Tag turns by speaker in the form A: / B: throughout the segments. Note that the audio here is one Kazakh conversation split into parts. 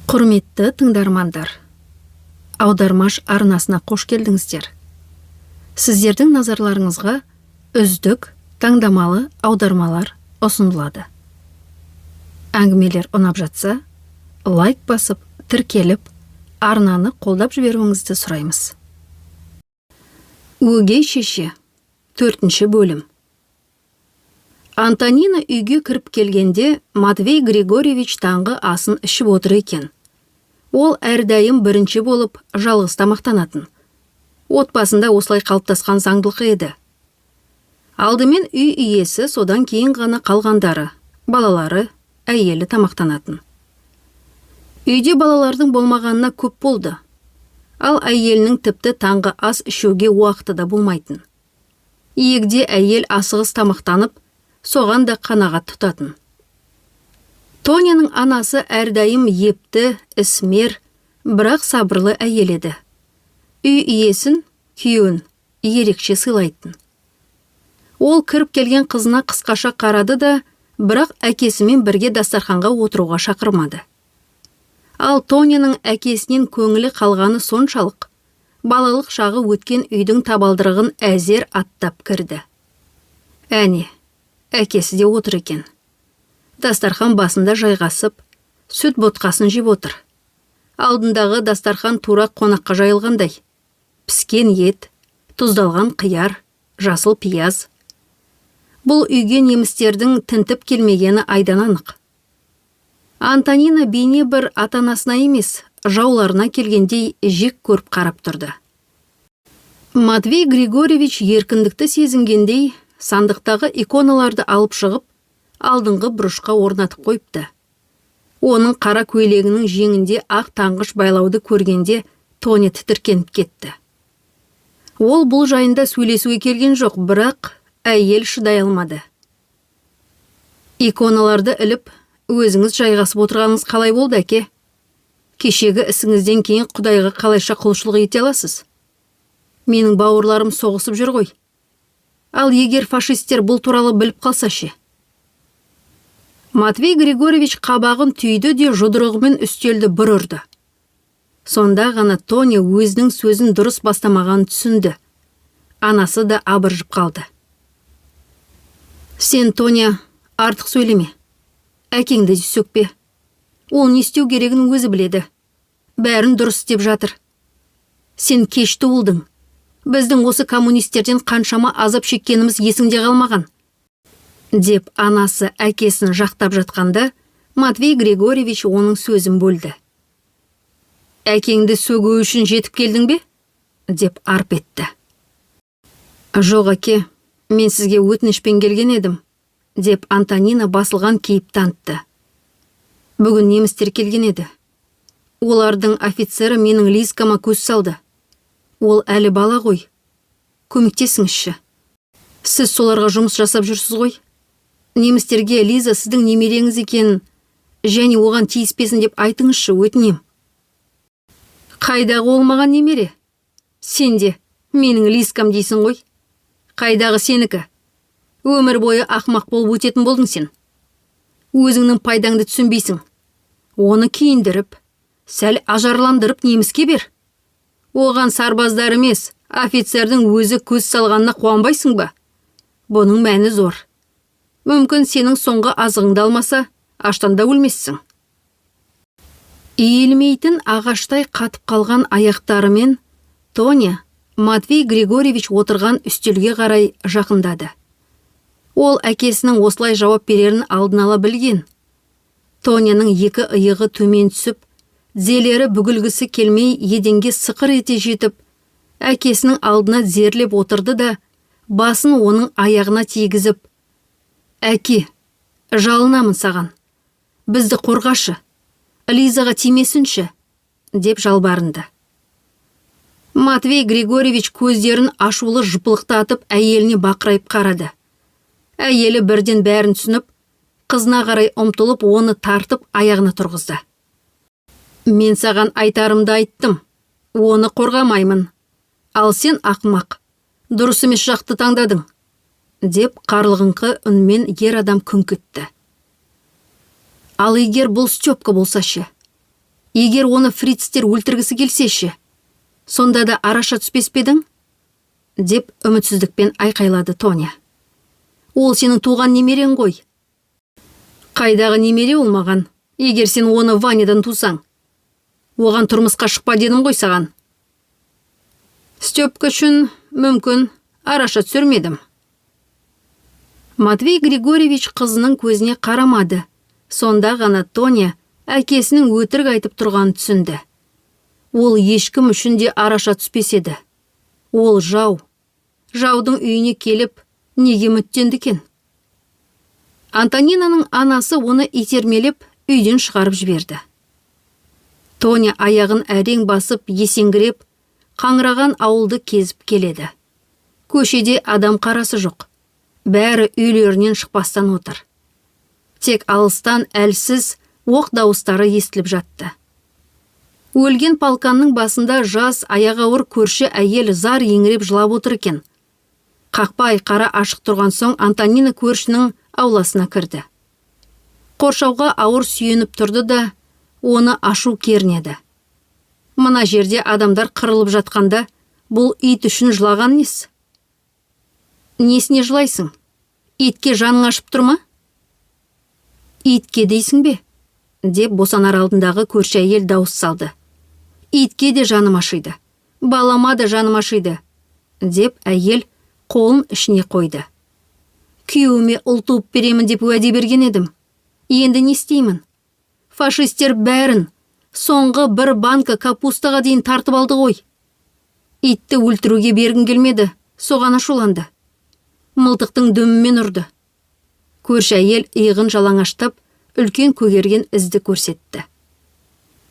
A: Құрметті тыңдармандар, Аудармаш арнасына қош келдіңіздер. Сіздердің назарларыңызға үздік таңдамалы аудармалар ұсынылады. Әңгімелер ұнап жатса, лайк басып, тіркеліп, арнаны қолдап жіберуіңізді сұраймыз. Өгей шеше. Төртінші бөлім. Антонина үйге кіріп келгенде, Матвей Григорьевич таңғы асын ішіп отыр екен. Ол әрдайым бірінші болып жалғыз тамақтанатын. Отбасында осылай қалыптасқан заңдылық еді. Алдымен үй иесі, содан кейін ғана қалғандары, балалары, әйелі тамақтанатын. Үйде балалардың болмағанына көп болды. Ал әйелінің тіпті таңғы ас ішуге уақыты да болмайтын. Егде әйел асығыс тамақтанып, соған да қанағат тұтатын. Тоняның анасы әрдайым епті, ісмер, бірақ сабырлы әйел еді. Үй иесін, күйеуін ерекше сыйлайтын. Ол кіріп келген қызына қысқаша қарады да, бірақ әкесімен бірге дастарханға отыруға шақырмады. Ал Тоняның әкесінен көңілі қалғаны соншалық, балалық шағы өткен үйдің табалдырығын әзер аттап кірді. Әне, әкесі де отыр екен. Дастархан басында жайғасып, сүт ботқасын жеп отыр. Алдындағы дастархан тура қонаққа жайылғандай. Піскен ет, тұздалған қияр, жасыл пияз. Бұл үйге немістердің тінтіп келмегені айдан анық. Антонина бейне бір ата-анасына емес, жауларына келгендей жек көріп қарап тұрды. Матвей Григорьевич еркіндікті сезінгендей, сандықтағы иконаларды алып шығып, алдыңғы бұрышқа орнатып қойыпты. Оның қара көйлегінің жеңінде ақ таңғыш байлауды көргенде, Тоня тітіркеніп кетті. Ол бұл жайында сөйлесуге келген жоқ, бірақ әйел шыдай алмады. «Иконаларды іліп, өзіңіз жайғасып отырғаныңыз қалай болды, әке? Кешегі ісіңізден кейін Құдайға қалайша құлшылық ете аласыз? Менің бауырларым соғысып жүр ғой. Ал егер фашистер бұл туралы біліп қалса ше?» Матвей Григорьевич қабағын түйді де, жұдырығымен үстелді бір ұрды. Сонда ғана Тоня өзінің сөзін дұрыс бастамағанын түсінді. Анасы да абыржып қалды. «Сен, Тоня, артық сөйлеме. Әкеңді де сөкпе. Ол не істеу керегін өзі біледі. Бәрін дұрыс істеп жатыр. Сен кеш туылдың. Біздің осы коммунистерден қаншама азап шеккеніміз есіңде қалмаған», – деп анасы әкесін жақтап жатқанда, Матвей Григорьевич оның сөзін бөлді. «Әкеңді сөгу үшін жетіп келдің бе?» – деп арп етті. «Жоқ, әке, мен сізге өтінішпен келген едім», – деп Антонина басылған кейіп танытты. «Бүгін немістер келген еді. Олардың офицері менің Лизкама көз салды. Ол әлі бала ғой. Көмектесіңізші. Сіз соларға жұмыс жасап жүрсіз ғой. Немістерге Лиза сіздің немереңіз екенін және оған тиіспесін деп айтыңызшы, өтінем». «Қайдағы ол маған немере? Сен де менің Лизкам дейсің ғой. Қайдағы сенікі? Өмір бойы ақымақ болып өтетін болдың сен. Өзіңнің пайдаңды түсінбейсің. Оны киіндіріп, сәл ажарландырып, неміске бер. Оған сарбаздар емес, офицердің өзі көз салғанына қуанбайсың ба? Бұның мәні зор. Мүмкін, сенің соңғы азығыңды алмаса, аштан да өлмессің». Иілмейтін ағаштай қатып қалған аяқтарымен Тоня Матвей Григорьевич отырған үстелге қарай жақындады. Ол әкесінің осылай жауап берерін алдын ала білген. Тоняның екі иығы төмен түсіп, тізелері бүгілгісі келмей еденге сықыр ете жетіп, әкесінің алдына тізерлеп отырды да, басын оның аяғына тигізіп: «Әке, жалынамын саған, бізді қорғашы, Лизаға тимесінші», – деп жалбарынды. Матвей Григорьевич көздерін ашулы жыпылықтатып, әйеліне бақырайып қарады. Әйелі бірден бәрін түсініп, қызына қарай ұмтылып, оны тартып аяғына тұрғызды. «Мен саған айтарымды айттым, оны қорғамаймын. Ал сен, ақымақ, дұрыс емес жақты таңдадың», – деп қарлығыңқы үнмен ер адам күңк етті. Ал егер бұл Степка болса ше? Егер оны фрицтер өлтіргісі келсе ше? Сонда да араша түспес пе едің? Деп үмітсіздікпен айқайлады Тоня. Ол сенің туған немерең ғой. Қайдағы немере ол маған, егер сен оны Ванядан тусаң? Оған тұрмысқа шықпа дедім ғой саған. Степка үшін мүмкін араша түсірмедім. Матвей Григорьевич қызының көзіне қарамады. Сонда ғана Тоня әкесінің өтірік айтып тұрғанын түсінді. Ол ешкім үшін де араша түспес еді. Ол жау. Жаудың үйіне келіп, неге үміттенді екен? Антонинаның анасы оны итермелеп үйден шығарып жіберді. Тоня аяғын әрең басып, есеңгіреп, қаңыраған ауылды кезіп келеді. Көшеде адам қарасы жоқ. Бәрі үйлерінен шықпастан отыр. Тек алыстан әлсіз оқ дауыстары естіліп жатты. Өлген полканның басында жас, аяғы ауыр көрші әйел зар еңіреп жылап отыр екен. Қақпа айқара ашық тұрған соң, Антонина көршінің ауласына кірді. Қоршауға ауыр сүйеніп тұрды да, оны ашу кернеді. Мына жерде адамдар қырылып жатқанда, бұл ит үшін жылаған несі? Несіне жылайсың? Итке жаның ашып тұр ма? Итке дейсің бе? Деп босанар алдындағы көрші әйел дауыс салды. Итке де жаным ашиды. Балама да жаным ашиды, деп әйел қолын ішіне қойды. Күйеуіме ұл туып беремін деп уәде берген едім. Енді не істеймін? Фашистер бәрін, соңғы бір банка капустаға дейін тартып алды ғой. Итті өлтіруге бергім келмеді, соған ашуланды. Мылтықтың дүмімен ұрды. Көрші әйел иығын жалаңаштап, үлкен көгерген ізді көрсетті.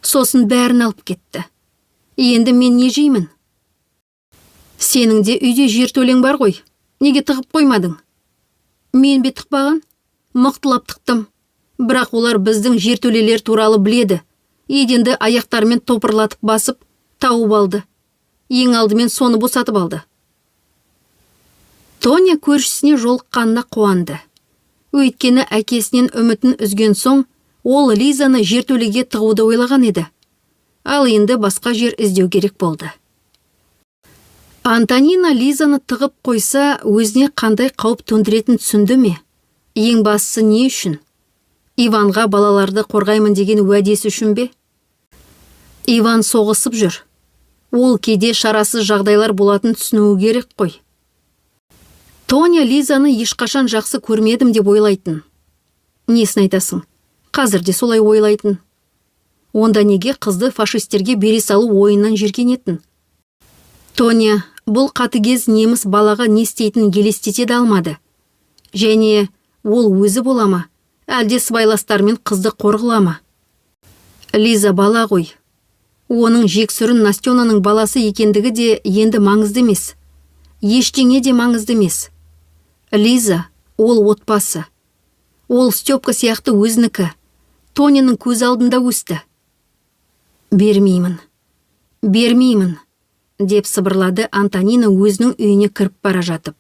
A: Сосын бәрін алып кетті. Енді мен не жеймін? Сенің де үйде жертөлең бар ғой. Неге тығып қоймадың? Мен бе тықпаған? Мықтылап тықтым. Бірақ олар біздің жертөлелер туралы біледі. Еденді аяқтарымен топырлатып басып, тауып алды. Ең алдымен соны босатып алды. Тоня көршісіне жолыққанына қуанды. Өйткені әкесінен үмітін үзген соң, ол Лизаны жертөлеге тығуды ойлаған еді. Ал енді басқа жер іздеу керек болды. Антонина Лизаны тығып қойса, өзіне қандай қауіп төндіретінін түсінді ме? Ең бастысы, не үшін? Иванға балаларды қорғаймын деген уәдесі үшін бе? Иван соғысып жүр. Ол кейде шарасыз жағдайлар болатын түсінуі керек қой. Тоня Лизаны ешқашан жақсы көрмедім деп ойлайтын. Несін айтасың? Қазір де солай ойлайтын. Онда неге қызды фашистерге бере салу ойынан жиіркенетін? Тоня бұл қатыгез неміс балаға не істейтінін елестете де алмады. Және ол өзі бола ма, әлде сыбайластарымен қызды қор қыла ма? Лиза бала ғой. Оның жексұрын Настенаның баласы екендігі де енді маңызды емес. Ештеңе де маңызды емес. Лиза ол отбасы. Ол Степка сияқты өзінікі. Тоняның көз алдында өсті. Бермеймін. Бермеймін, деп сыбырлады Антонина өзінің үйіне кіріп бара жатып.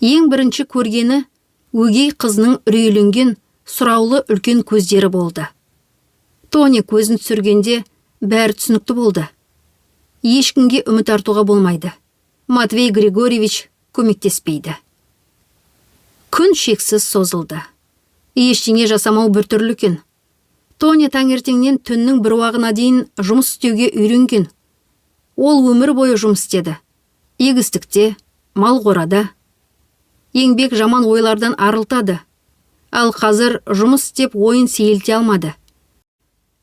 A: Ең бірінші көргені өгей қызының үрейленген, сұраулы үлкен көздері болды. Тоня көзін түсіргенде, бәрі түсінікті болды. Ешкімге үміт артуға болмайды. Матвей Григорьевич көмектеспейді. Күн шексіз созылды. Ештеңе жасамау біртүрлі екен. Тоня таңертеңнен түннің бір уағына дейін жұмыс істеуге үйренген. Ол өмір бойы жұмыс істеді. Егістікте, мал қорада. Еңбек жаман ойлардан арылтады. Ал қазір жұмыс істеп ойын сейілте алмады.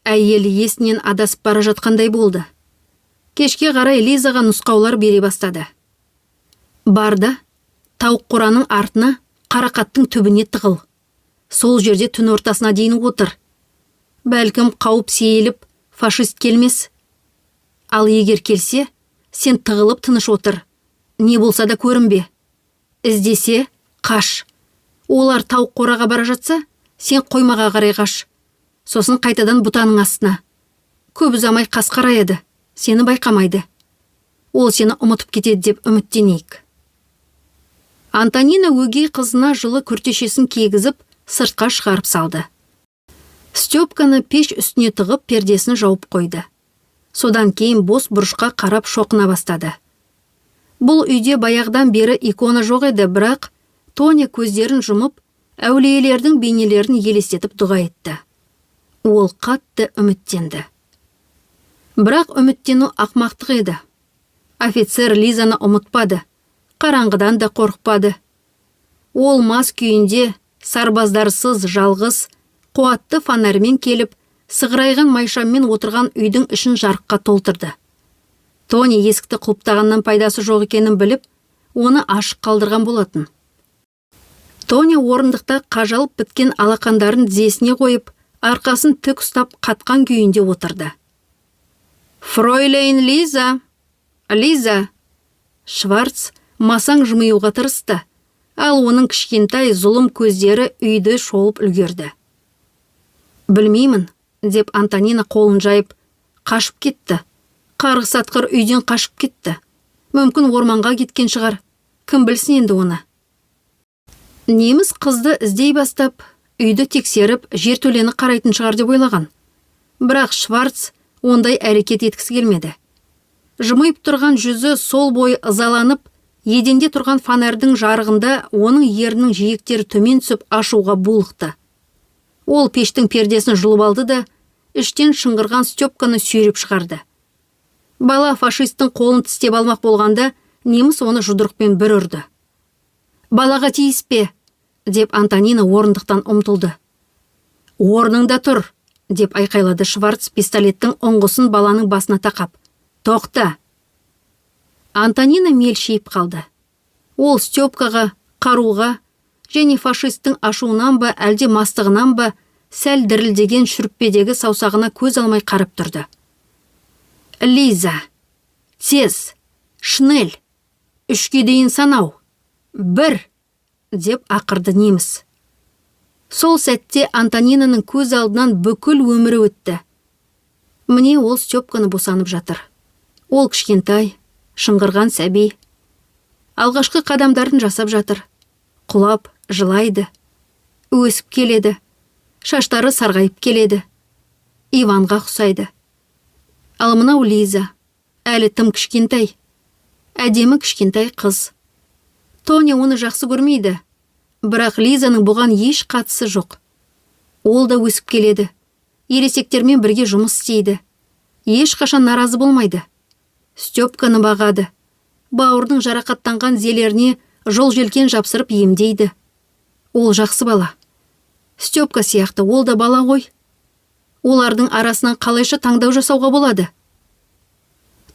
A: Әйел есінен адасып бара жатқандай болды. Кешке қарай Лизаға нұсқаулар бере бастады. Бар да, тауық қораның артына, қарақаттың түбіне тығыл. Сол жерде түн ортасына дейін отыр. Бәлкім, қауіп сейіліп, фашист келмес. Ал егер келсе, сен тығылып тыныш отыр. Не болса да көрінбе. Іздесе, қаш. Олар тауық қораға бара жатса, сен қоймаға қарай қаш. Сосын қайтадан бұтаның астына. Көп ұзамай қас қараяды, сені байқамайды. Ол сені ұмытып кетеді деп үміттенейік. Антонина өгей қызына жылы күртешесін кигізіп, сыртқа шығарып салды. Степканы пеш үстіне тығып, пердесін жауып қойды. Содан кейін бос бұрышқа қарап шоқына бастады. Бұл үйде баяғыдан бері икона жоқ еді, бірақ Тоня көздерін жұмып, әулиелердің бейнелерін елестетіп дұға етті. Ол қатты үміттенді. Бірақ үміттену ақмақтық еді. Офицер Лизаны ұмытпады, қараңғыдан да қорықпады. Ол мас күйінде сарбаздарсыз жалғыз, қуатты фонарьмен келіп, сығырайған майшаммен отырған үйдің ішін жарыққа толтырды. Тони есікті құлыптағаннан пайдасы жоқ екенін біліп, оны ашық қалдырған болатын. Тони орындықта қажалып біткен алақандарын тізесіне қойып, арқасын тік ұстап қатқан күйінде отырды. «Фройлейн Лиза! Лиза!» Шварц масаң жымиюға тырысты, ал оның кішкентай зұлым көздері үйді шолып үлгерді. «Білмеймін», деп Антонина қолын жайып, «қашып кетті. Қарғыс атқыр, үйден қашып кетті. Мүмкін, орманға кеткен шығар. Кім білсін енді оны?» Неміс қызды іздей бастап, үйді тексеріп, жертөлені қарайтын шығар деп ойлаған. Бірақ Шварц ондай әрекет еткісі келмеді. Жымиып тұрған жүзі сол бойы ызаланып, еденде тұрған фонарьдың жарығында оның ернінің жиектері төмен түсіп, ашуға булықты. Ол пештің пердесін жұлып алды да, іштен шыңғырған Степканы сүйреп шығарды. Бала фашисттің қолын тістеп алмақ болғанда, неміс оны жұдырықпен бір ұрды. «Балаға тиіспе!» деп Антонина орындықтан ұмтылды. «Орныңда тұр!» деп айқайлады Шварц, пистолеттің ұңғысын баланың басына тақап. «Тоқта!» Антонина мелшиіп қалды. Ол Степкаға, қаруға және фашисттің ашуынан ба, әлде мастығынан ба, сәл дірілдеген шүріппедегі саусағына көз алмай қарап тұрды. «Лиза! Тез! Schnell! 3-ке дейін санау! Бір!» деп ақырды неміс. Сол сәтте Антонинаның көз алдынан бүкіл өмірі өтті. Міне, ол Степканы босанып жатыр. Ол кішкентай, шыңғырған сәби. Алғашқы қадамдарын жасап жатыр. Құлап, жылайды. Өсіп келеді. Шаштары сарғайып келеді. Иванға ұқсайды. Ал мынау Лиза. Әлі тым кішкентай. Әдемі кішкентай қыз. Тоня оны жақсы көрмейді. Бірақ Лизаның бұған еш қатысы жоқ. Ол да өсіп келеді. Ересектермен бірге жұмыс істейді. Ешқашан наразы болмайды. Степканы бағады. Бауырдың жарақаттанған тізелеріне жол желкен жапсырып емдейді. Ол жақсы бала. Степка сияқты ол да бала ғой. Олардың арасынан қалайша таңдау жасауға болады?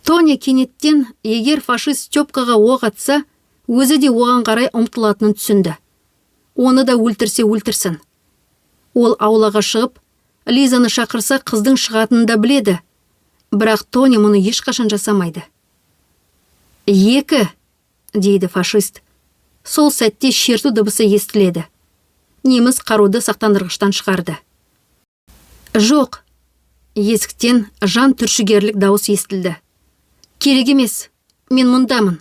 A: Тоня кенеттен егер фашист Степкаға оқ атса, өзі де оған қарай ұмтылатынын түсінді. Оны да өлтірсе өлтірсін. Ол аулаға шығып, Лизаны шақырса, қыздың шығатынын да біледі. Бірақ Тоня мұны ешқашан жасамайды. «Екі!» дейді фашист. Сол сәтте шерту дыбысы естіледі. Неміс қаруды сақтандырғыштан шығарды. «Жоқ!» Есіктен жан түршігерлік дауыс естілді. «Керек емес, мен мұндамын».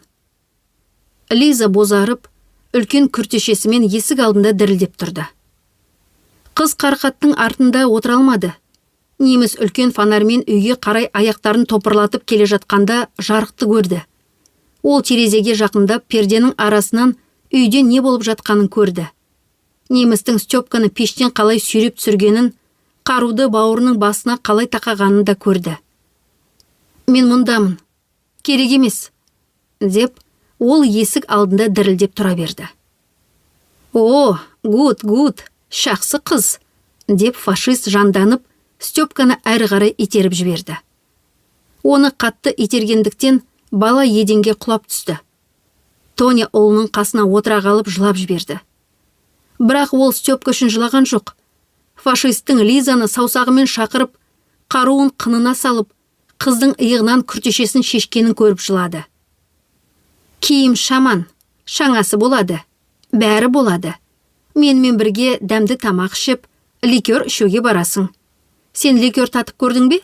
A: Лиза бозарып, үлкен күртешесімен есік алдында дірілдеп тұрды. Қыз қарақаттың артында отыра алмады. Неміс үлкен фонарьмен үйге қарай аяқтарын топырлатып келе жатқанда жарықты көрді. Ол терезеге жақындап, перденің арасынан үйде не болып жатқанын көрді. Немістің Степканы пештен қалай сүйреп түсіргенін, қаруды бауырының басына қалай тақағанын да көрді. «Мен мұндамын. Керек емес», деп ол есік алдында дірілдеп тұра берді. «О, gut, gut, жақсы қыз», деп фашист жанданып, Степканы әрі қарай итеріп жіберді. Оны қатты итергендіктен бала еденге құлап түсті. Тоня ұлының қасына отыра қалып, жылап жіберді. Бірақ ол Степка үшін жылаған жоқ. Фашисттің Лизаны саусағымен шақырып, қаруын қынына салып, қыздың иығынан күртешесін шешкенін көріп жылады. «Киім шаман, шаңасы болады, бәрі болады. Менімен бірге дәмді тамақ ішіп, ликер ішуге барасың. Сен ликер татып көрдің бе?»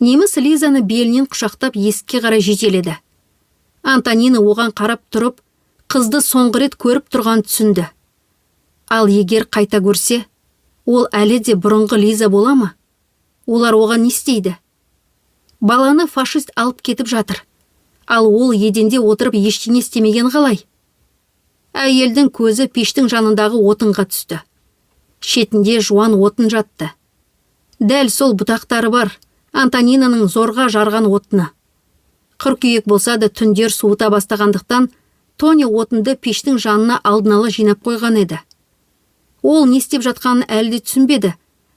A: Неміс Лизаны белінен құшақтап, есікке қарай жетеледі. Антонина оған қарап тұрып, қызды соңғы рет көріп тұрғанын түсінді. Ал егер қайта көрсе, Ол әлі де бұрынғы Лиза бола ма? Олар оған не істейді? Баланы фашист алып кетіп жатыр. Ал ол еденде отырып ештеңе істемеген қалай? Әйелдің көзі пештің жанындағы отынға түсті. Шетінде жуан отын жатты. Дәл сол бұтақтары бар Антонинаның зорға жарған отыны. Қыркүйек болса да, түндер суыта бастағандықтан, Тоня отынды пештің жанына алдын ала жинап қойған еді. Ол не істеп жатқанын әлі де түсінбеді,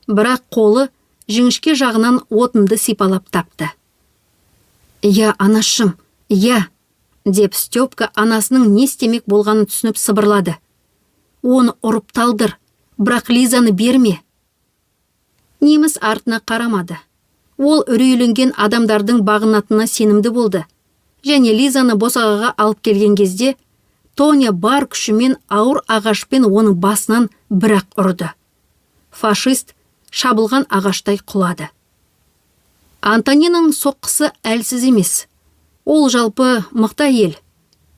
A: бірақ қолы жіңішке жағынан отынды сипалап тапты. «Иә, анашым, иә», – деп Степка анасының не істемек болғанын түсініп сыбырлады. «Оны ұрып талдыр, бірақ Лизаны берме». Неміс артына қарамады. Ол үрейленген адамдардың бағынатынына сенімді болды. Және Лизаны босағаға алып келген кезде Тоня бар күшімен ауыр ағашпен оның басынан бір-ақ ұрды. Фашист шабылған ағаштай құлады. Антонинаның соққысы әлсіз емес. Ол жалпы мықты әйел.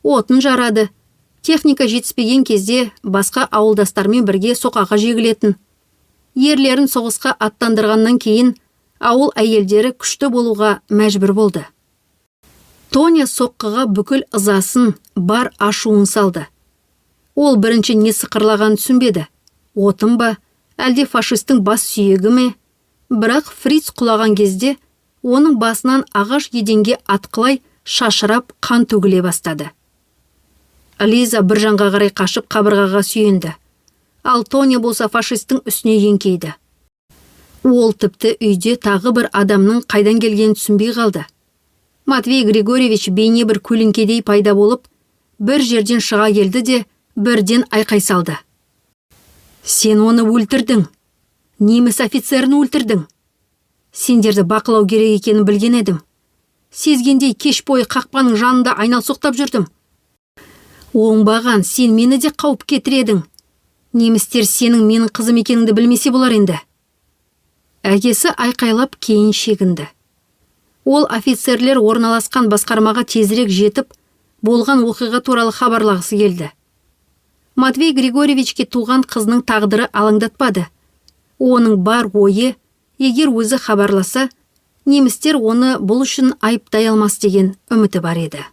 A: Отын жарады. Техника жетіспеген кезде басқа ауылдастармен бірге соқаға жегілетін. Ерлерін соғысқа аттандырғаннан кейін ауыл әйелдері күшті болуға мәжбүр болды. Тоня соққыға бүкіл ызасын, бар ашуын салды. Ол бірінші не сықырлағанын түсінбеді. Отын ба, әлде фашистің бас сүйегі ме? Бірақ фриц құлаған кезде оның басынан ағаш еденге атқылай шашырап қан төгіле бастады. Лиза бір жанға қарай қашып, қабырғаға сүйенді. Ал Тоня болса фашистің үстіне еңкейді. Ол тіпті үйде тағы бір адамның қайдан келгенін түсінбей қалды. Матвей Григорьевич бейне бір көлеңкедей пайда болып, бір жерден шыға келді де, бірден айқай салды: «Сен оны өлтірдің! Неміс офицерін өлтірдің! Сендерді бақылау керек екенін білген едім. Сезгендей кеш бойы қақпаның жанында айналсоқтап жүрдім. Оңбаған, сен мені де қауіпке тіредің. Немістер сенің менің қызым екеніңді білмесе болар енді». Әкесі айқайлап кейін шегінді. Ол офицерлер орналасқан басқармаға тезірек жетіп, болған оқиға туралы хабарлағысы келді. Матвей Григорьевичке туған қызының тағдыры алаңдатпады. Оның бар ойы, егер өзі хабарласа, немістер оны бұл үшін айыптай алмас деген үміті бар еді.